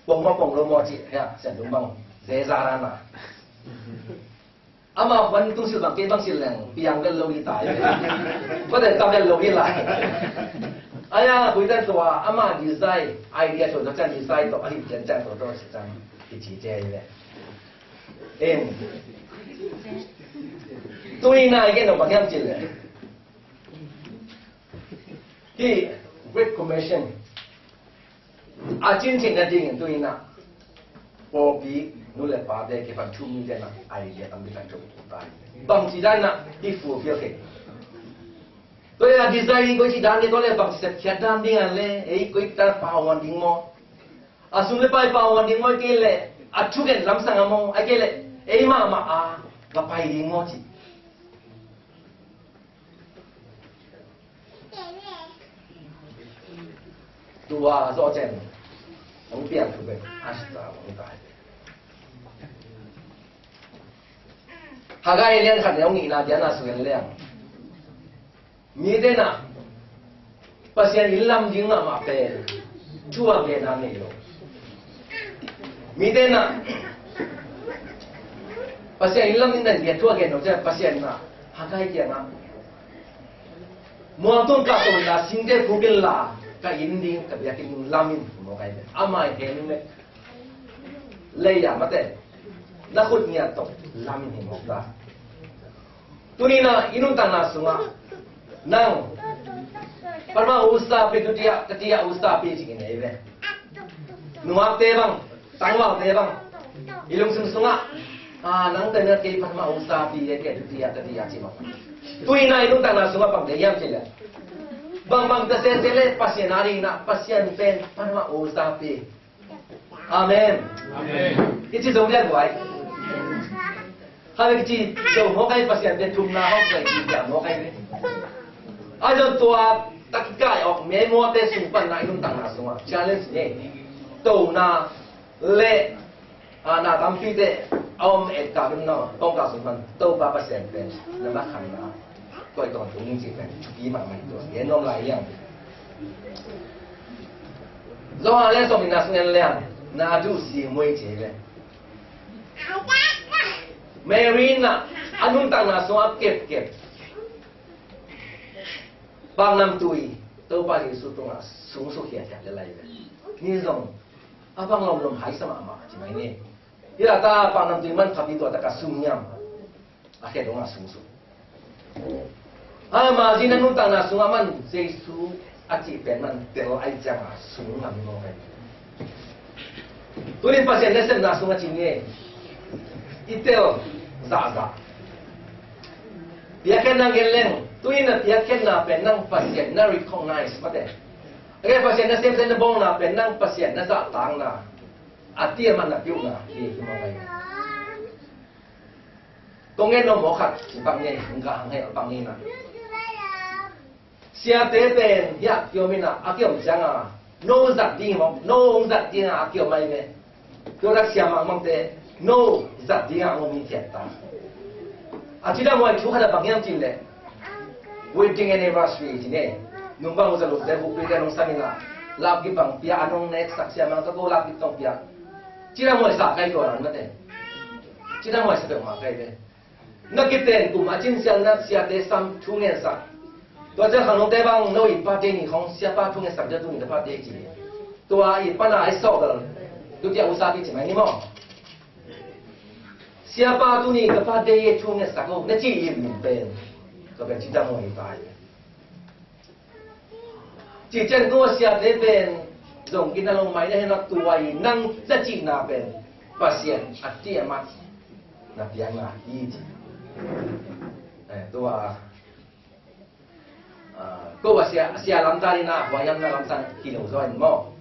Pong maw pong lo maw cih hia, Sian Dum bang zeza rana. Ama puan tungsilh bang kei bang silh leng piang vel lo hi ta hi. Kua den ta vel lo hi lai. Aya, khuite tua ama design, idea tua tua ciang design tua ahi ciang ciang tua tua ciang hi ci cia hi ve. Em. Tuni na i gen nop bang hiam cih leh, hih Great Commission a cin theihna dingin tuni in ah pawlpi nu le pate kipan thu mite in ah idea tampi tak tung ta hi. Bangci dan in ah i fulfill thei? Tua leh a design in koici dan ding, tua leh bangci sepkhiat dan ding a leh, ei koi dan pau huan ding maw? A sum le pai pau huan ding maw, ahih kei leh a thugen lamsang a maw, ahih kei leh ei mahmah a va pai ding maw cih. Tua zawh ciang hong piang thu pen a sa hong tai. Haggai lian khat neu nihna diana sung en leng, mite in ah Pasian inn lam ding mahmah pen thu a genna nei lo. Mite in ah Pasian inn lam in na bia thu a gen lo ciang Pasian na Haggai kiangah mual tung kah tawh na singte phuk inla ka inn ding ka biakinn ding lam in mawk ai ve. Amah i hen in lei a mate na khut ngiat tawh lam in hi mawk ta. Tuni na i nuntakna sungah nang Parama usapi tutia tatia usapi ci in ei ve. Nuakte bang tangvalte bang i lungsim sungah a nang tena kei Parama usapi e kei tutia tatia ci bang. Tuni na i nuntakna sungah bang te hiam ci le bang bang ta sese le Pasian a ding na Pasian pen Parama usapi. Amen. Amen. Kici zo lian buai. Hale kici zo mawk ai Pasian te thumna hawk zai kici mawk ai ve. A zon tua takikai awk mei muate sung pan na i nuntakna sungah challenge ne. Tona le a na tampite a om et ka dun na kong ka sung pan Topa Pasian pen na makhanna. Koi tawntung in cih pen thupi mahmah hi tua gen nuam lai hiam. Johan le sawm nihna sung en liam na duh si muai ci ve. Mary na a nuntakna sung a kepkep paknamtui Topa Jesu tungah sung suk hiathiat le lai ve. Ni zong a bang lomlom haisa mahmah ci mai ni. Hi la ta paknamtui man khapi tua taka sung hiam. A khe dongah sungsung. A margin a nuntakna sungah man Jesu a cih pen man tel ai ciangah sung ngam maw kai. Tunin Pasian nasepna sungah cin nge i tel zahzah. Piakkhenna gen leng tunin a piakkhenna pen nang Pasian na recognize mate. A khe Pasian na semsem na bawlna pen nang Pasian na zahtakna a tiaman na piuhna hi hi maw kai. Kong ngen no maw khat ci bang nge hong ka hang hei bang nge na. Siate pen hiah kiom ina a kiom cianga no zat ding maw no hong zat dinga a kiom mai ve. Kio dak siamang mangte no zat dinga hong mi thiat ta. A ci dang wai thu khat a bang hiam cin le. Wedding anniversary ci ne. Nung bang uza luk de buk pite nung samina lap gi bang pia a nung nek sak siamang sa ko lap gi tong pia. Ci dang wai sa kai tua ran mate. Ci dang wai sa kai ma kai ve. Na kiten kum a cin sian na siate sam thu ngen sak. Tua ciang khang nungte bang no i pate ni khong siapa thu ngen sak dia tu ni da pate ci. Tua i pana ai sok dal. Dutia usa pi ci mai ni maw. Siapa tu ni ka pate ye thu ngen sak lo na ci i min pen. Ka pen ci dang wai ta i. Ci ciang tua siate pen zong kina lo mai na hena tua i nang na cihna pen Pasian a tiamat na piang na hi ci. Eh, tua ah, ko a sia sia lam ta ni na huayam na lam ta kilo zo in mo.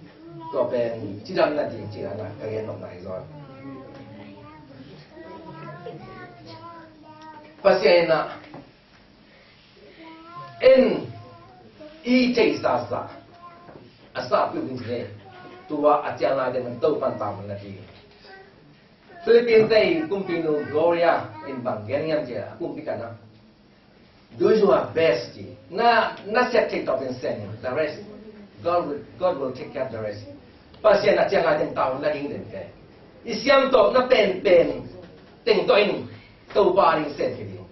Tua pen ci dam na ding ci na ka gen nop na hi zo. Pasian na en i thei sasa a sa piu ding ne tua a ciang lai ding man to pan tam na ti. Philippines te i kumpinu Gloria in bang gen ngiam cia a kumpi kana. Do your best ci na na set thei tawpin sen the rest God will, God will take care of the rest. Pasian a ciang lai ding tau na ding den te. I siam tawp na pen pen teng tawh in Topa ding sen hi ding.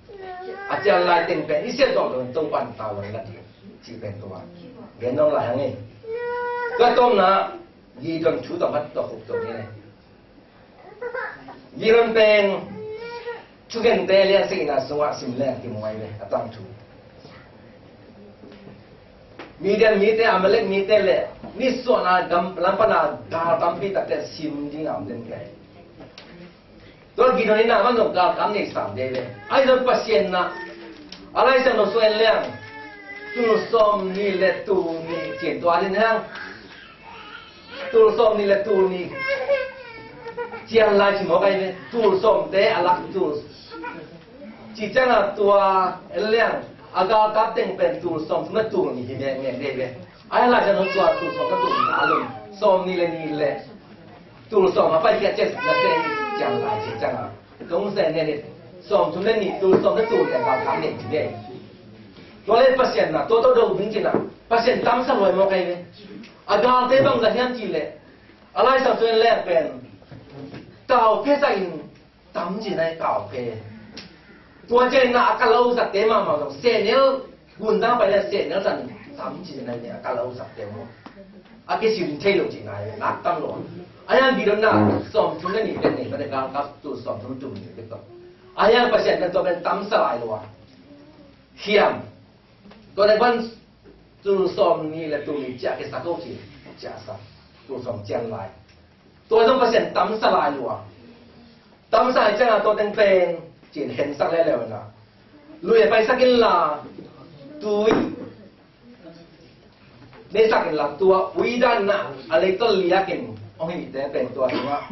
A cian lai teng pen i siat zawh loin Topa in tau an la ding cih pen tua gen nong lai hang e. Ka tomna Gideon thu tawh khat tawh khuk tawh ni. Gideon pen thugente lian sagihna sungah sim leng kimuai ve a tangthu. Midian mite, Amalek mite le nisuahna gam lampana gal tampi takte sim ding a om den kei. Tua Gideon in a man zong galkap nei sam dei ve. Ahi zong Pasian na a Lai Siangtho sung en leng tul sawm nih le tul nih cian tua din hang. Tul sawm nih le tul nih cian lai ci mawk ahi ve. Tul sawmte a lak tul ci ciangah tua en leng a galkap teng pen tul sawm thum le tul nih hi ve ngen dei ve. Ahi Lai Siangtho tua tul sawm le tul nih a lum sawm nih le nih le Tul sawm a paikhiat ciang na se ciang lai ci ciang a. Dong se ne ni sawm thum le nih tul sawm le tul le kal kang ne ci ne. Tua le Pasian na tua tawh do ding ci na Pasian tamsa luai mawk ahi ve. A galte bang za hiam ci le a Lai Siangtho in lek pen tau pia sa in Tam ci nai kau phe. Tua ciang na a ka lo zak te mahmah zong sehnel, gunzang pai le sehnel zan tam ci nai ne a ka lo zak te maw. A kisim thei lo ci nai, nak tam lo. A yang Gideon na sawm thum le nih pen nei, pen galkap tul sawm thum tul nih pen tawh. A yang Pasian pen tua pen tam sa lai lo a. Hiam. Tua le pan tul sawm nih le tul nih ciah kisa ko ci, ciah sa. Tul sawm cian lai. Tua zong Pasian tam sa lai lo a. Tam sa ciang a tua teng pen cin hen sak le le na. Lui a pai sak in la, tui. Nei sak in la tua ui dan na a lei tol liak in ong hi te pen tua sungah.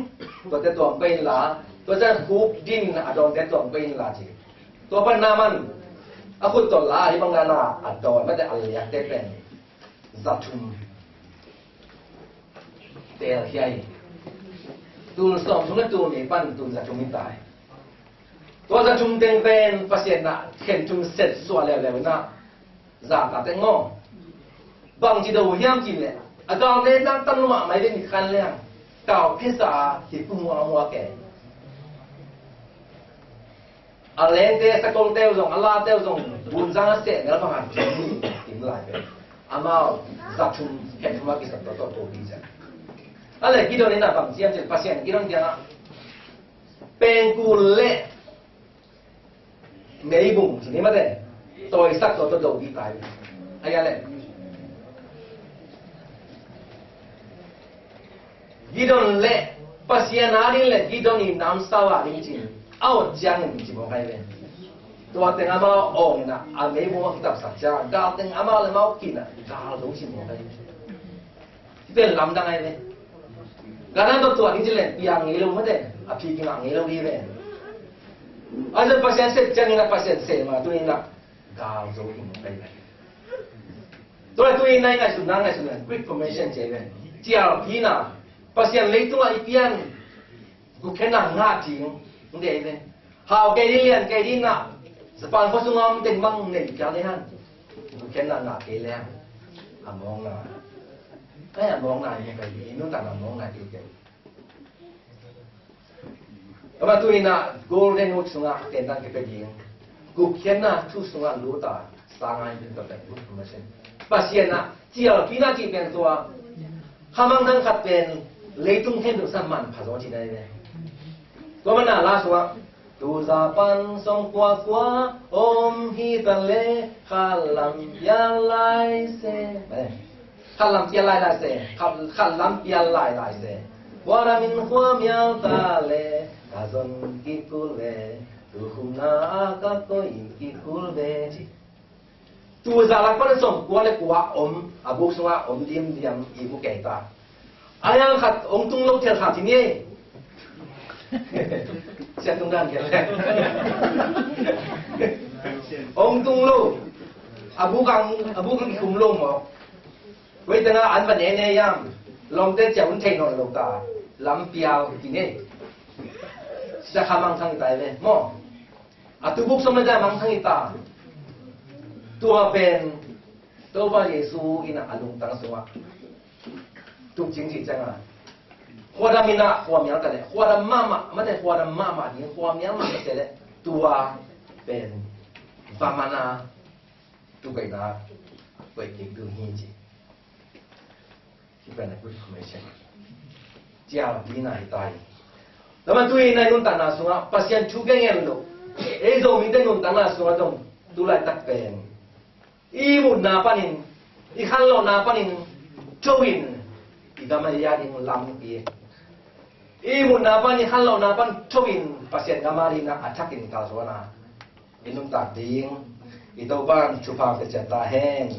Tua te tuang pai in la, tua ciang khup din a dawn te tuang pai in la ci. Tua pan na man a khut tol la, a hi bang na na a dawn, mate a liak te pen. Za thum. Tel hiai. Tul sawm thum le tul nih pan tul za thum in tai. Tua za thum teng pen Pasian na khen thum set suah leuleu na. Za ta teng maw. Bang ci do hiam ci le. A gal ne tang tang mah mai le mi khan leng. Kau phisa hi pu mua mua ke. A lengte, sakolte uh zong, a late uh zong, bunzang a sehnel bang a kim, kim lai ve. Amau za thum, khen thum a kisak tawh tawh tawh pi ciang. A le Gideon in a bang ciam ciam, Pasian Gideon kiangah. Pengkul le meibung, ci ni mate. Tawisak tawh tawh do pi tai. A ya le. Gideon le Pasian a ding le Gideon i namsau a ding cin a ot ciangin ci mawk ai ve. Tua teng amau awng ina a meibung a kitapsak ciang gal teng amau le amau kina gal zo ci mawk ai ve. Ci pen lamdang ai ve. Gal nang tua tua ding cin le piang ngei lo mate a pi kingah ngei lo hi ve. A zon Pasian sep ciangin a Pasian sep ma tu ina gal zo ci mawk ai ve. Tua tu ina i ngaihsutna ngaihsutna Great Commission ci ai ve. Cialpina Pasian leitungah i pian gukhenna ngah ding hong deih ve. Hau kei ding lian kei ding na Japan khua sungah om teng bang nei pial ding han. Gukhenna ngah kei leng a mawkna. Ai a mawkna i mu kei ding i nuntakna mawkna kei kei. Kama tu ina Golden Hood sungah tentang kipia ding. Gupkhiatna thu sungah luta sangai ding kipia ding. Pasian a cialpina cih pen tua. Khamang dang khat pen leitung khen duk sa manpha zaw ci nai ve. Tua mana la sungah tuza pan song kua kua om hi ta le khalam ya lai se. Khat lam pial lai lai se, khat, khat lam pial lai lai se. Khuadam in khua mial ta le, ka zon kikul ve, tukhumna a ka koih kikul ve ci. Tuza lak pan sawm kua le kua om, a buk sungah om diamdiam i buk kei ta. A yang khat ong tung lo thial khat ci ni. Sian tung dan thial le. Ong tung lo. A buk ang, a buk ang kikhum lo maw. Wei tengah an va nene yam lawmte ciah un thei nawn lo ta lam pial ki nei. Sia kha mangthang i ta i ve maw. A tubuk sawm le za mangthang i ta. Tua pen Topa Jesu in a lungtang sungah tukcing cih ciangah khuadam in a khuamial ta le khuadam mahmah mate khuadam mahmah ding khuamial mahmah se le tua pen va man a tukaina koih kik tu hi ci. Hi pen a Great Commission. Cialpina hi ta hi. Laman tu in a i nuntakna sungah Pasian thu kei ngen lo. Ei Zomite nuntakna sungah zong tulaitak pen i mutna panin i khanlawhna panin tho in i gam a i a ding lam i i mutna pan i khanlawhna pan tho in Pasian gam a ding a thakin kalsuan a i nuntak ding i Topa'n thupha pia ciat ta hen.